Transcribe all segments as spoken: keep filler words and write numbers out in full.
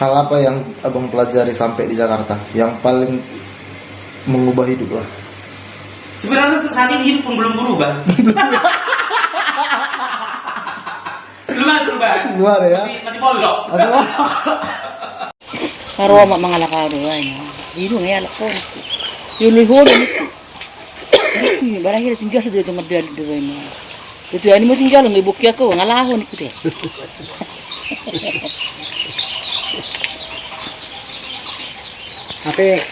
Hal apa yang abang pelajari sampai di Jakarta yang paling mengubah hidup lah? Sebenarnya untuk saat ini hidup pun belum berubah. Belum ada perubahan. Belum ada ya? Masih, masih pondok. Masih pondok. Karo ma mangalak au do ai. Ido ngai alak pondok. Yo lui hodo ni. Barang hira tinggal sudah tu merdeka di rumah. Itu ani mau tinggal ngai bukti aku ngalaho ni kita. Ape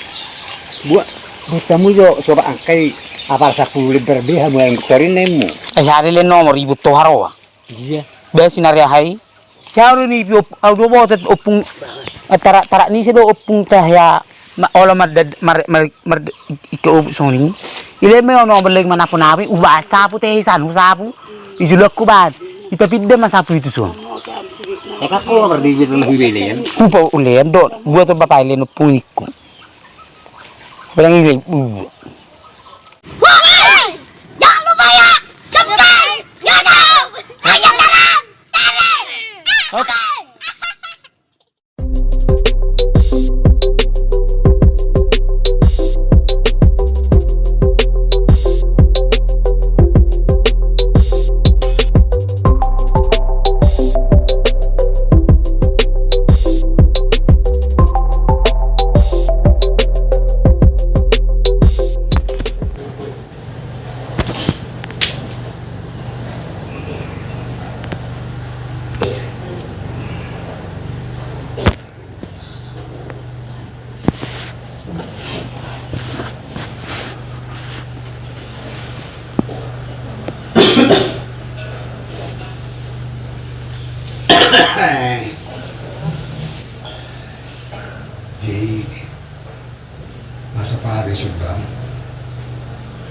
buat buat kamu jo coba angkai apa sapuluh lembar be hamu yang korin nemu. Eh hari le nomor ibu toharoa. Iya. Besi nari ahai. Kau ni ipi op-, au do botet opung, eh, tarak, tarak ni se do opung tah ya, ma-, olo mar-, mar-, mar-, mar-, ike obuk songoni. Ile me ono beleng manapu napi, uba sapu te isan, usapu. Ijulak ku ban. Ipapinda ma sapu itu son. Eka ko berdiri dalam hubele ya. Kupa ulen do, buat apa pailen opung iku. Bilang ile, uh. Woi! Jangan lupa ya, subscribe YouTube Raja Dalam T V. Oke. Jadi, masa pade sumbang,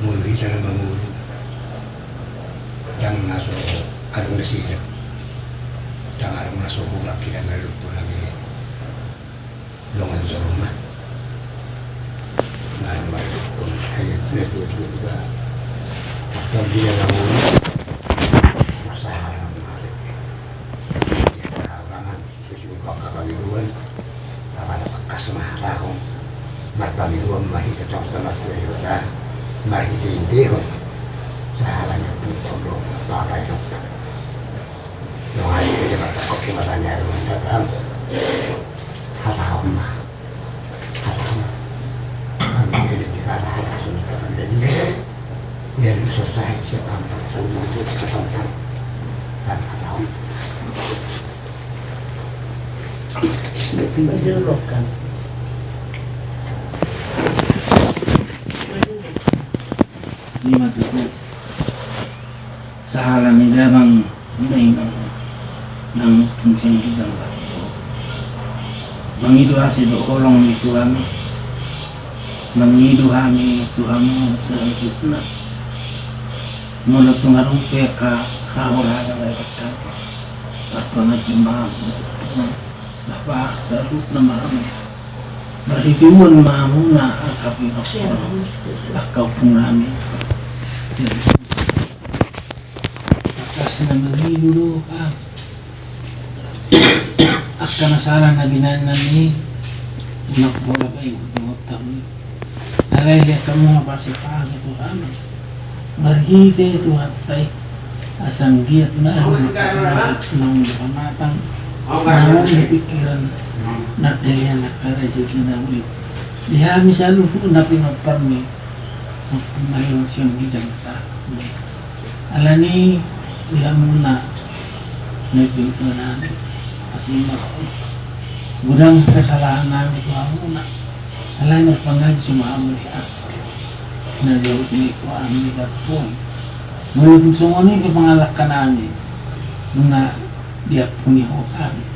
molo hita na mangolu, ndang na so adong na silap, ndang adong na so bulak hita na lompu nami dongan jolma. Na mardukun, ai na dua-dua iba. Pas kau dia na mangolu, masa haram malik. Dia harangan. Susul angka pangidoan, apala tangkas ma hatahon, marpangidoan ma hita tong tong martua hita, marhite-hitehon, sahalanya pun tong do, pakai dong. Dong ai hita martangkok di matanya rumah datang, hatahon ma. Hatahon. Kami ini di bawah ada sini kapan jadi. Biar susah siapa angkat rumah itu kapan kan. Dan hatahon. Ni ma tutu. Sahala ni damang na inang nang tung sian ginjang batu. Mangido asi dohot holong ni Tuhan. Mangido hami tu hamu saluhutna. Molo tung adong pe angka hahorahan na lae. Marpangaji ma hamu. Apa saluhutna ma hamu. Marhitehon ma hamuna angka pinangido, angka ompung nami. Tangkas na mangido do, ah. Angka na sala na binahen nami, unang pola baen dohot hamu. Alai liat hamu ma pasu-pasu tu hami. Marhite Tuhanta i, asa anggiat ma naung pamatang, naung di pikiran, na denggan angka rezeki na uli. Di hami saluhutna pinomparmi, mampungu ma hian sian ginjang sahat. Alani di hamuna, na di hamuna, asi ma roha. Godang kesalahan nami tu hamuna. Alai marpangaji ma hamu di hami. Na jauh tu ni ho hami di gampong. Molo tung songon i pe pangalangka nami. Nunga diampuni ho hami.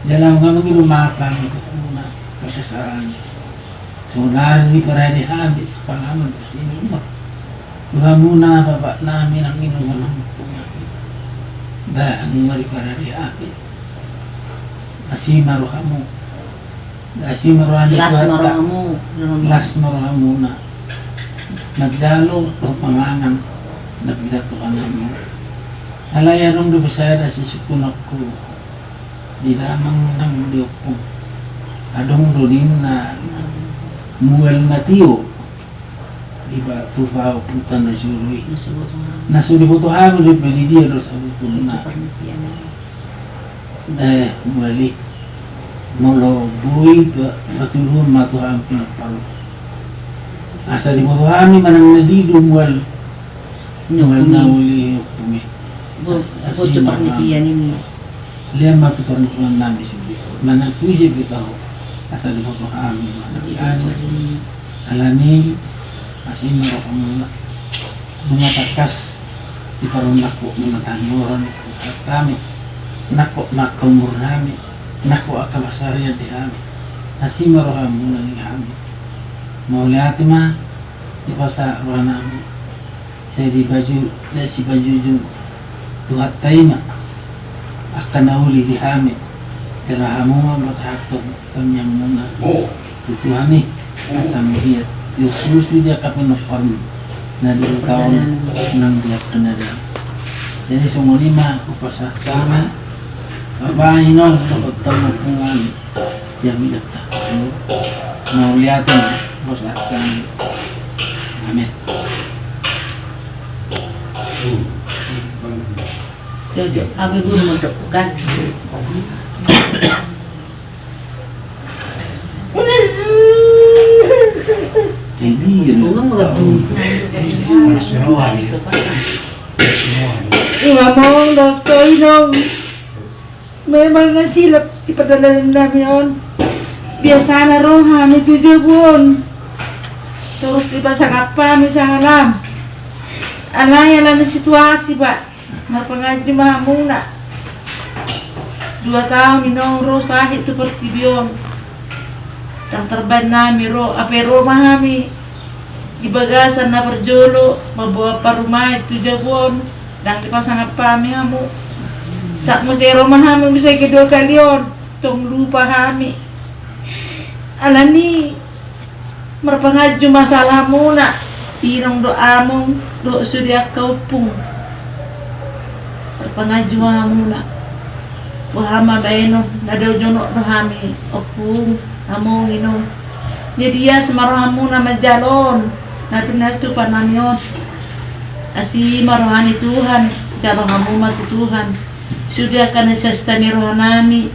Jala nunga mangido maaf hami tu hamuna. Kesalahan. Saonari parade hami sipanganon pasinumon. Tu hamuna bapak nami nang inongkon nami. Bahen ma di parade hami. Asi ma rohamu. Asi ma roha ni Tuhanta. Las ma rohamuna. Manjalo do panganon na pinatupa nami. Alai adong do be sada sisungkunonku. Di damang nang di ompung. Adong do ninna mual na tio di pa-, tu paompungta na jolo i. Na so diboto hami dope di dia do sabotulna. Eh, mual i. Molo boi pa-, patuduhon ma tu hami pinompar. Asa diboto hami manang na di do mual. Mual na uli ompung i. As-, asi ma hami. Lean ma tu parmusuhan nami sude. Manang tu ise pe taho. Asa diboto hami manang. Alani asi ma rohamuna. Nunga tangkas di parunakku, nunga tangiang ni pasahat hami. Nangkok ma angka umur nami. Nangkok angka parsarian di hami. Asi ma rohamuna di hami. Mauliate ma dipasahat roha nami. Sai dipaju-, sai sipajujung Tuhanta i ma angka na uli di hami. Jala hamu ma pasahathon tangiangmuna tu Tuhan i. Asa manggiat diurusi di angka pinomparmu na di huta on nang di angka na dao. Jadi songon i ma hupasahat hami. Bapa, Ina, dohot hamu ompung nami. Siap bijak sa. Mauliate ma hupasahat hami. Amin. Jojo, abe guru mondok kan. Jadi, ya, bunga mau gabung. Panas roha dia. Panas roha dia. Ngomong dokter dong. Memang nga silap di pardalanan nami on. Biasana ro hami tu jabu on. Torus dipasangap hami sahalak. Alai alana situasi, Pak. Marpanganju ma hamuna. Dua taon inong ro sahit tu portibi on. Ndang tarbaen nami ro, hape ro ma hami di bagasan na parjolo mamboan parumaen tu jabu on. Ndang dipasangap hami hamu. Ndang muse ro ma hami muse kedua kali on. Tong lupa hami. Alani marpanganju ma sahalak hamuna. Inong dohot among dohot sude angka ompung. Marpanganju ma hamuna. Boha ma baenon, na dao jonok do hami ompung, among, inong. Jadi ias ma rohamuna manjalo on na pinatupa nami on. Asi ma roha ni Tuhan, jalo hamu ma tu Tuhan. Sude angka na sesta ni roha nami.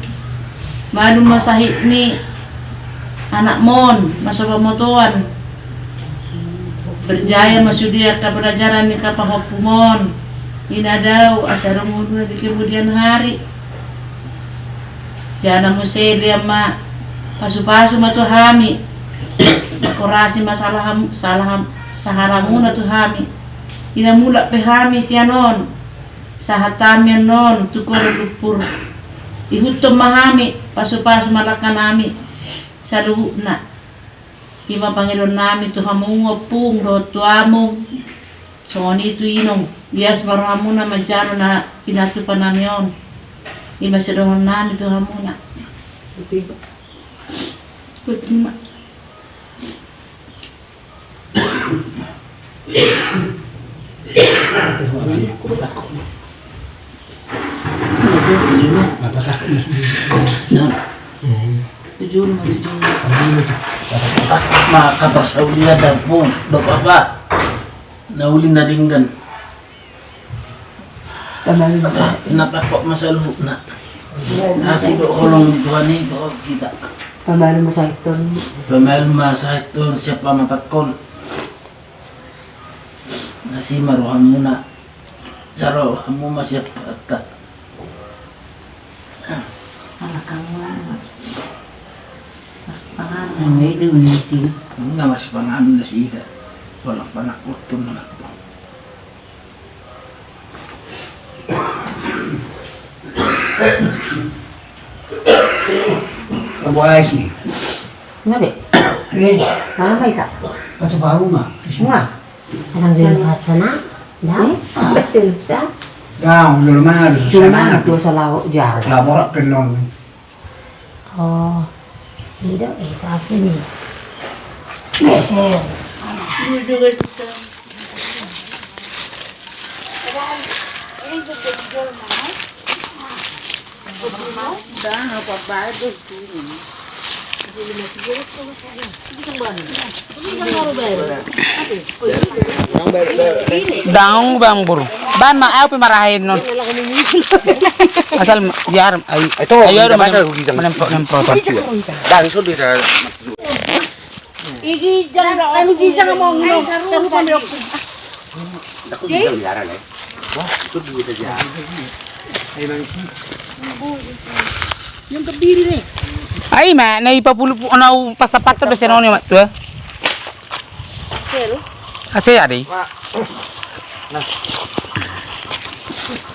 Malum ma sahit ni anakmon na so pamotoan. Berjaya ma sude angka pelajaran ni angka pahompumon. Ina dao asa adong ngoluna di kemudian hari. Jala muse lean ma pasupasu ma tu hami. Horasi ma sahalak ham-, sahalak ham-, sahalak hamuna tu hami. Ina mulak pe hami sian on. Sahat hami annon tu koru lumpur. Ihuthon ma hami pasupasu ma langka nami saluhutna. I ma pangidoan nami tu hamu ompung dohot tu among. Songon i tu inong, ias ma rohamuna manjalo na pinatupa nami on. I ma sidohonon nami tu hamuna. Boti ma. Boti ma. Maka parsaulian dan pun dok apa na uli na denggan. Pabalu ma sahat. Na tangkok ma saluhutna. Asi dohot holong ni Tuhan i dohot hita. Pabalu ma sahat on. Pabalu ma sahat on sian pamatangkon. Asi ma rohamuna. Jalo hamu ma sian Tuhanta. Ala kamu ala. Marsipanganon. Nga marsipanganon nasida. Pola panakkuton na tu. Abu Aisi. Nga be? Eh. Mama ita. Batu baru ma. Nga. Orang di sana. Ya. Betul sa. Ya, udah mana? Cuma dua salawo jauh. Lapor apa non? Oh, tidak, eh, satu nih. Geser. Udah, apa bagus tuh? Dang bang bur. Ban ma au pe marahin non. Asal ma-, biar ai. Itu ayo ada mana? Nemprot nemprot. Dang so di. Igi jang, anu igi jang mau ngomong. Seru kan dok. Aku bisa biaran ya. Wah, itu duit aja. Emang sih. Yang terdiri nih. Ai ma na i papulu pu-, na u pasapat tu dosen oni mak tua. Hasil. Hasil ada i. Nah.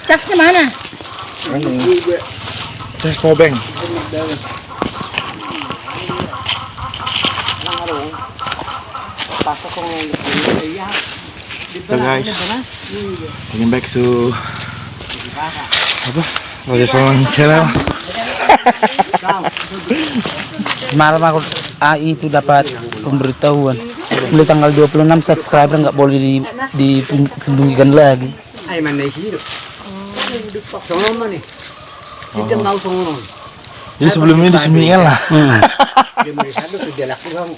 Casnya mana? Ini. Cas power bank. Halo guys, welcome back to apa? Raja Salman Channel. Semalam aku, ah, itu dapat pemberitahuan. Mulai tanggal dua puluh enam subscriber nggak boleh di, disembunyikan lagi. Ai mana isi do. Songon mana nih? Jam mau songon. Jadi sebelumnya disembunyikan lah. Dia mau di sana tuh dia laku kamu.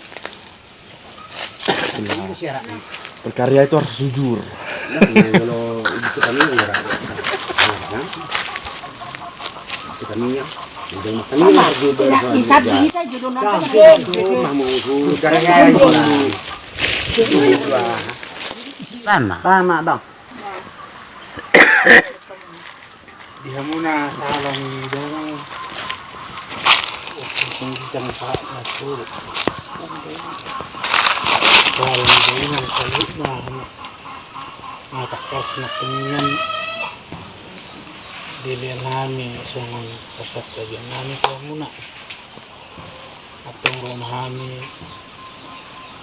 Berkarya itu harus jujur. Nah, kalau itu kami enggak. Nah, itu kami ya. Bisa, bisa jodoh nanti. Itu mah mau itu karya itu. Lama. Lama, Bang. Di hamuna sahala ni dainang. Tinggi jang sahat na suru. Sahala ni dainang saluhutna. Mata kas na kuningan. Dilehon hami songon parsantabian nami tu hamuna. Antong ro ma hami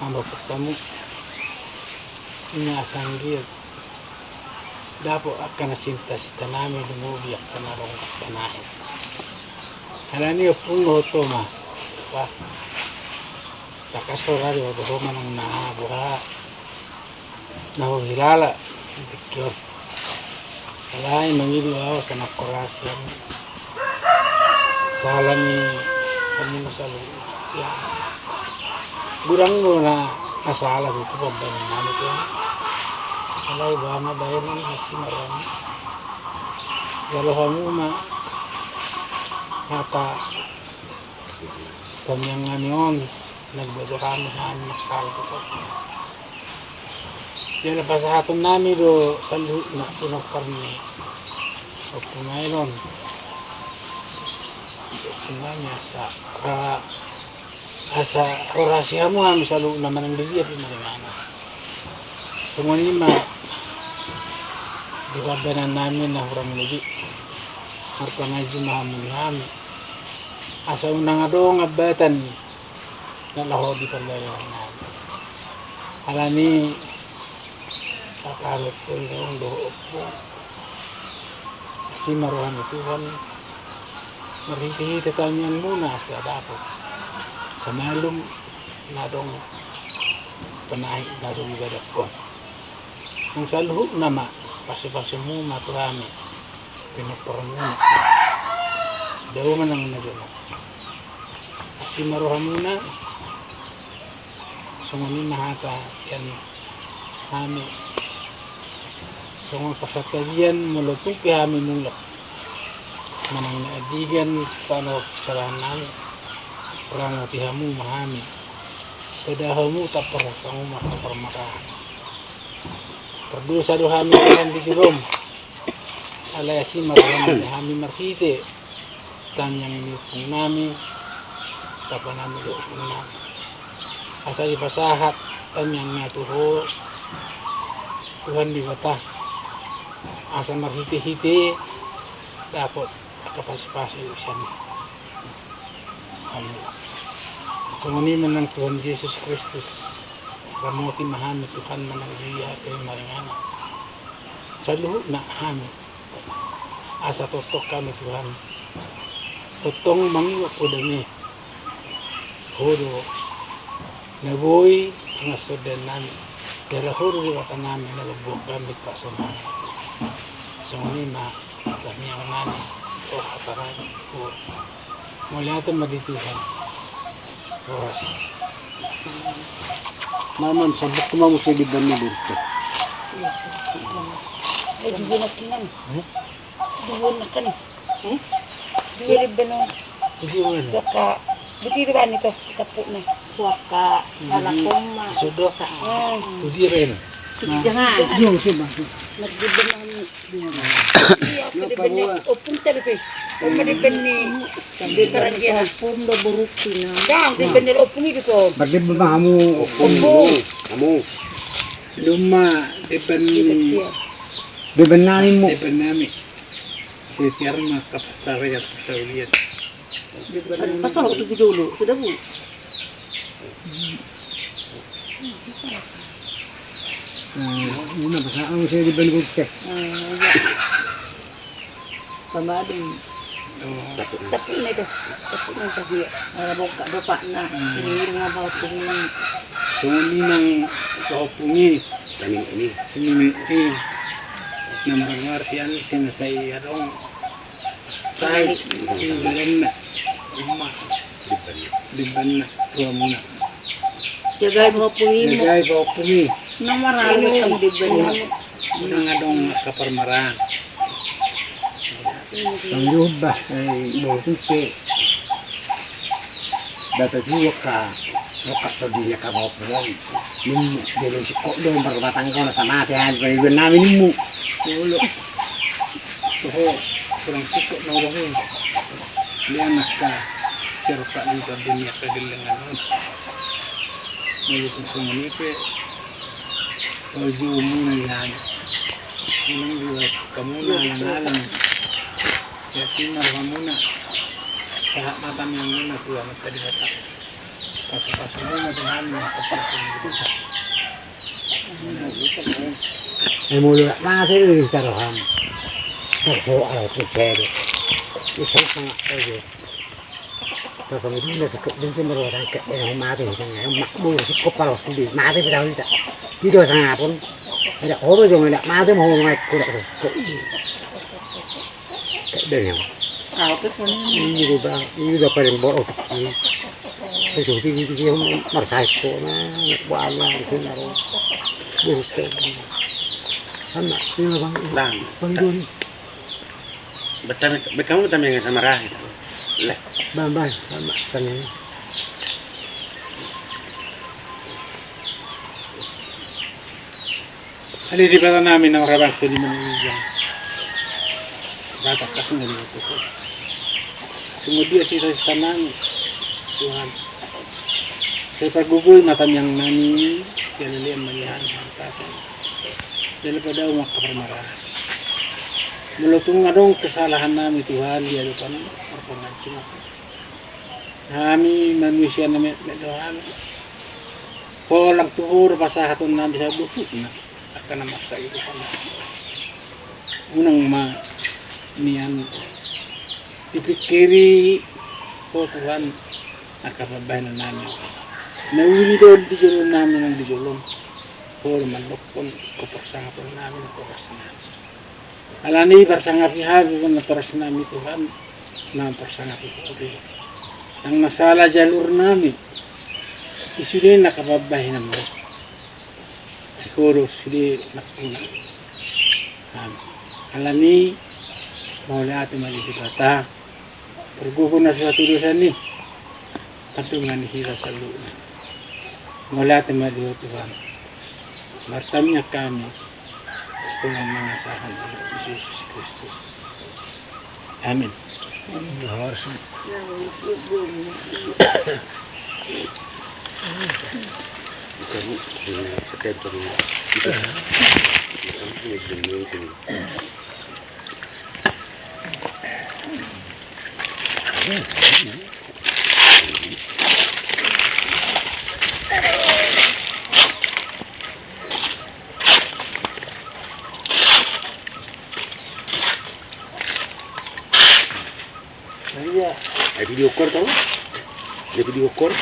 mandokhon hamu. Ina asa anggiat dapot angka na sinta-sinta nami lumobi angka na adong di Panahi. Alani ompung dohot ho ma. Wah. Tangkas ho ra di ho manang na boha. Na ho hilala. Alai mangido au asa na horas sian sahala ni hamuna saluhutna. Godang do na, na sala tutu pambahenan nami tu. Alai boha ma bahenon asi marani. Jalo hamu ma hata tamiang nami on, na boha do hami, hami na sala tutu. Jala pasahaton nami do saluhutna pinompar ni Ompu Mailon. Ompu nami asa, ah, asa horas i hamu hami saluhutna manang di dia pe maringanan. Songon i ma di pambahenan nami na hurang lobi. Marpanganju ma hamu di hami. Asa unang adong hambatan na laho di pardalanan nami. Alani sahat do i naung dohot ompung. Asi ma roha ni Tuhan marhite-hite tangiangmuna asa dapot samalum na adong Panahi na dung ibadahon. Nang saluhutna ma pasu-pasumu ma tu hami. Pinomparmuna. Dao manang na jonok. Asi ma rohamuna. Songon i ma hata sian hami. Songon parsantabian molo tung pe hami mulak manang na andigan tano parsalahan nami. Rangoti hamu ma hami. Sada hamu tampar hamu ma tampar ma hami. Pardosa do hami Tuhan di jolom. Alai asi ma rohamuna hami marhite tangiang ni ompung nami, bapa nami dohot inang nami. Asa dipasahat tangiangna tu ho Tuhan Debata. Asa marhite-hite dapot angka pasu-pasu sian Amin. Songon i ma nang Tuhan Jesus Kristus. Ramoti ma hami Tuhan manang di dia pe maringanan. Saluhutna hami. Asa tongtong hami Tuhan. Tongtong mangihuthon dame. Ho do na boi pangasondean nami. Jala ho do Debata nami na mamboan hami tu hasonangan. Songon i ma tangiang nami. O hata nami. Mauliate ma di Tuhan. Horas. Mamam sabuk tu mamu sai di bani burke. Eh, di bani kan. Di bani kan. Di bani. Di bani. Buti di bani tu, tapukna. Buka, ala koma. Sudah. Hmm. Buti apa ini? Jangan. Yo, coba. Masjid Bani. Iya, di bani ompung tadi pe. Ompung di bani. Di Karanggena. Ompung do buruk pina. Dang, di bani ompung itu tuh. Berarti belum kamu. Ompung. Kamu. Luma di bani. Di bani nami mu. Di bani nami. Setiar ma kapasar ya, pasar lihat. Pasal waktu itu dulu, sudah bu. Nah, ini pasal anu saya di bani burke. Pamadung. Tapi ini tuh, tapi ini tuh dia. Ala bokak bapakna. Ini rumah bapakna. Songon i nang kaompung i. Kami ini. Ini ini. Nama ngarti anu sih na sai adong. Sai di bani na. Uma. Di bani na. Tuamuna. Jagai paompung i. Jagai paompung i. Nomor anu di bani na. Unang adong angka parmaraan. Tong jubah, eh, boti pe. Dapat juga ka, lokak to dia ka mau pulang. Nim, dia lu sikok dong, baru batang kau nasa mati, hai, gue gue nami nimu. Dulu. Toho, kurang sikok na udah ni. Dia anak ka, serta juga dunia kegelengan. Mau susun ini pe. Ujungmu na di hami. Unang juga kamuna alang-alang. Ya sima kamuna. Sahat mata miang muna tua mata di mata. Pasu-pasu muna di hami. Pasu-pasu muna di hami. Eh, mulu nak mati lu di taruhan. Tersoal tu saya. Itu sangat aja. Tahu sama dia, sikok dia sama orang kan, eh, mati, sama emak, bu, sikok palos di, mati, tahu tidak? Tidak sangapon. Ada orang juga tidak mati, mau naik kuda tuh. Kok ini? Kayak dia yang. Apa pun? Ini juga, ini juga paling borok. Ini. Itu, itu, itu, itu, marsai kok, nah, buahnya, di sini, loh. Bukan. Sama, ini, Bang. Bang. Bang Doni. Betami, bekamu betami yang sama rahi. Leh. Bang, bang, sama, sama. Ani di bata nami nang rabang sini menunjang. Bata kasih ngeri itu. Semua dia sih kasih tanam Tuhan. Sai pargogoi ma tamiang nami, dia lelean malihan, mantasan. Dia lepa dao mangka parmaraan. Molo tung adong kesalahan nami Tuhan, dia lupa nami, marpangancu ma. Nami manusia na metmet do hami. Polang tuhur pasahaton nami sabutukna. Angka na maksa itu kan. Unang ma nian dipikiri, o Tuhan, angka pambahenan nami. Na uli do di jolo nami nang di jolom. Pol mandokkon, o parsangapon nami nang horas nami. Alani parsangapi hami horas nami Tuhan, na parsangapi hami. Nang na sala jalur nami. I sude na angka pambahenan nami. Sikodo sude nakuna. Alani mauliate ma di Debata. Pargogo na so hatudosan i. Pandongan ni hita saluhutna. Mauliate ma di Ho Tuhan. Martangiang hami. Pola mangasahon di Jesus Kristus. Amin. Ai video call tong? Ai video call.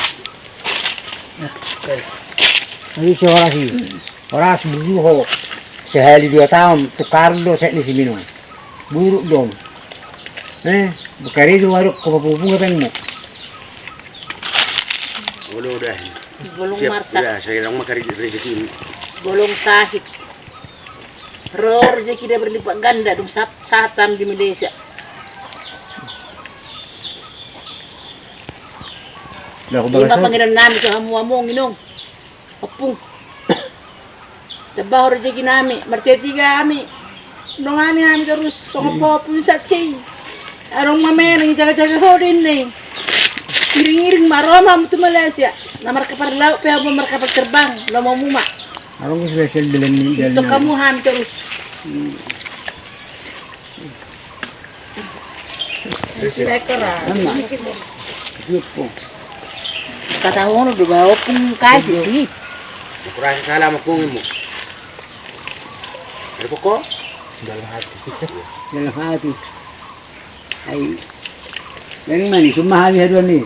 Ai si horas i. Horas buru ho. Sehali dua taon tukar do set ni si Mino. Buruk do. Eh, bukari do waruk ko papupu ngatengmu. Bolong marsak. Bolong sahit. Ro rejeki na berlipat ganda dung sahat hami di Malaysia. Ima pangidoan nami tu hamu, hamu inong. Ompung. Tambahon rejeki nami, martiga-tiga hami. Dongani hami torus songon pahompu ni saksi. Adong ma menang, jaga-jaga ho do inna i. Iring-iring ma ro ma hamu tu Malaysia. Na markapal laut pe hamu, markapal terbang, lomo muna. Adong spesial bilen ni. Tok hamu hami torus. Kata hono do ba ompung kai sisi. Kurasa salam ompung imu. Ada pokok? Dalam hati. Dalam hati. Ai. Yang mana ni? Cuma hari haduan ni.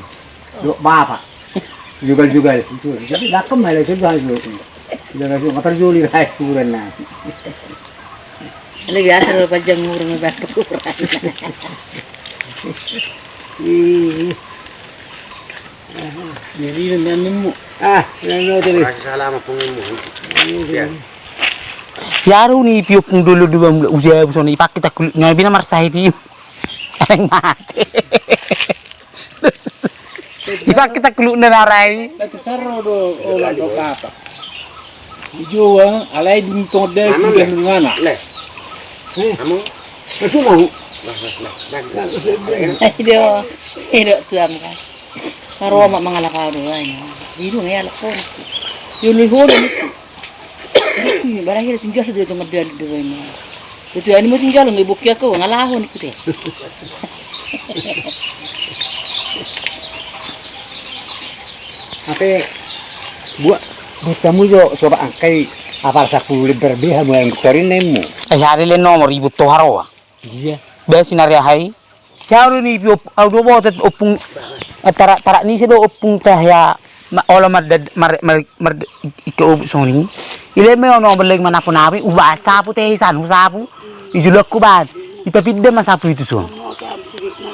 Dok bapak. Jugal-jugal. Tapi dakem aja sudah itu. Sudah langsung apa juli lah kuburan nah. Ini biasa lo panjang umur ngebat kuburan. Ih. Jadi nanmu. Ah, nanmu tadi. Kasih salam pungimu. Ya. Yaru ni pio pung dulu dua usia busoni ipak kita kulit ngai bina marsahit pio. Aeng mate. Ipak kita kuluk na narai. Nanti sarro do olang do kata. Ijo wa alai dung tong dai sudah nungana. Leh. Amu. Itu mau. Ido. Ido tuam kan. Karo amak mangalak au do ai. Ido ngai alak kon. Yo lui hodo. Barang hira tinggal dia tu medal di rumah. Itu ani mau tinggal ngai bukti aku ngalaho ni kita. Ape buat buat kamu jo coba angkai apa rasa kulit berbeha mulai korin nemu. Eh hari le nomor ibu toharoa. Iya. Besi nari ahai. Saru ni pio au do botet ompung. Tarak tarak ni sedo ompung tah ya. Olo mar mar mar ika obuk soni. Ile me ono beleng manapo nape uba sapu te isan hu sapu. Ijulak ku ban. Ipapinda ma sapu itu son.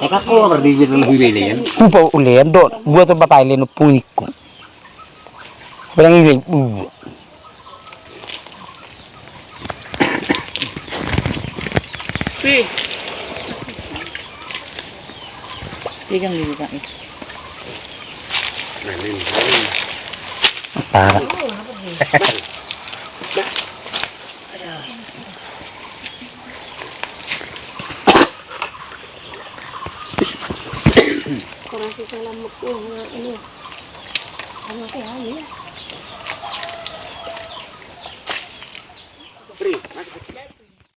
Eka ko mar di bibir lu bibir ya. Kupa ulean do buat bapak ile ompung iku. Bilang ini. Pi. Pegang dulu Pak. Parah. Kurang sisa lamuk ini. Sama kayak ini ya.